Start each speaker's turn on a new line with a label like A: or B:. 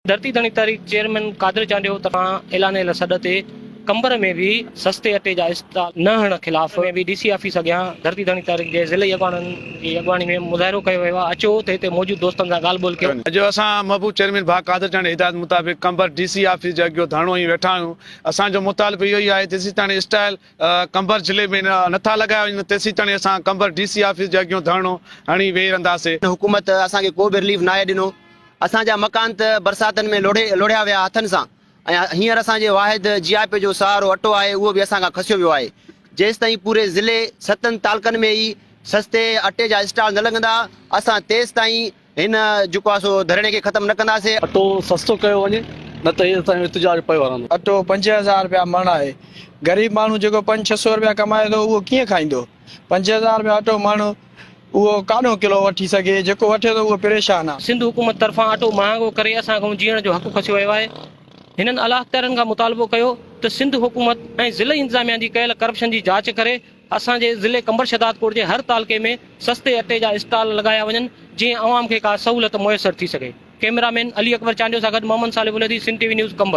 A: ڌرتي ڌڻي تحريڪ چيئرمين قادر چانڊيو طرفان اعلانيل سڏ تي قمبر ۾ به سستي اٽي جا اسٽال نه هڻڻ خلاف ۾ به ڊي سي آفيس اڳيان ڌرتي ڌڻي تحريڪ جي ضلعي اڳواڻن جي اڳواڻي ۾ مظاهرو ڪيو ويو آهي اچو ته هتي موجود دوستن سان ڳالهه ٻولهه ڪيون.
B: اڄ اسان محبوب چيئرمين ڀاء قادر چانڊيي هدايت مطابق قمبر ڊي سي آفيس جي اڳيو ڌرڻو هنئي ويٺا آهيون اسان جو مطالبو اهو ئي آهي تيسيتاڻي اسٽائل قمبر ضلعي ۾ نٿا لڳايا وڃن تيسيتاڻي اسان قمبر ڊي سي آفيس جي اڳيون ڌرڻو هڻي ويهي رهنداسي.
C: حڪومت اسان کي ڪو به رليف ناهي ڏنو اسان جا مڪان ته برساتن ۾ لوڙهي لوڙهيا ويا هٿن سان ۽ هينئر اسان جي واحد جياپي جو سهارو اٽو آهي اهو به اسان کان کسيو ويو آهي جيستائين پوري ضلعي ستن تعلقن ۾ ئي سستي اٽي جا اسٽال نه لڳندا اسان تيستائين هن جيڪو آهي سو ڌرڻي کي ختم نه ڪنداسين.
D: اٽو سستو ڪيو وڃي نه ته هي اسان جو احتجاج پيو هلندو.
E: اٽو 5000 رپيا مڻ آهي غريب ماڻهو جيڪو پنج ڇهه سو رپيا ڪمائي ٿو اهو ڪيئن کائيندو. 5000 رپيا اٽو مڻ اهو ڪاڏهون ڪلو وٺي سگهي جيڪو وٺي ٿو اهو پريشان آ.
A: سنڌ حڪومت طرفان اٽو مهانگو ڪري اسان کان جيئڻ جو حق کسيو ويو آهي. هنن اعليٰ اختيارين کان مطالبو ڪيو ته سنڌ حڪومت ۽ ضلعي انتظاميا جي ڪيل ڪرپشن جي جاچ ڪري اسان جي ضلعي قمبر شهدادڪوٽ جي هر تعلقي ۾ سستي اٽي جا اسٽال لڳايا وڃن جيئن عوام کي ڪا سهولت ميسر ٿي سگهي. ڪئميرا مين علي اڪبر چانڊيو سان گڏ Muhammad Saleh Buledi Sindh T V news Qambar.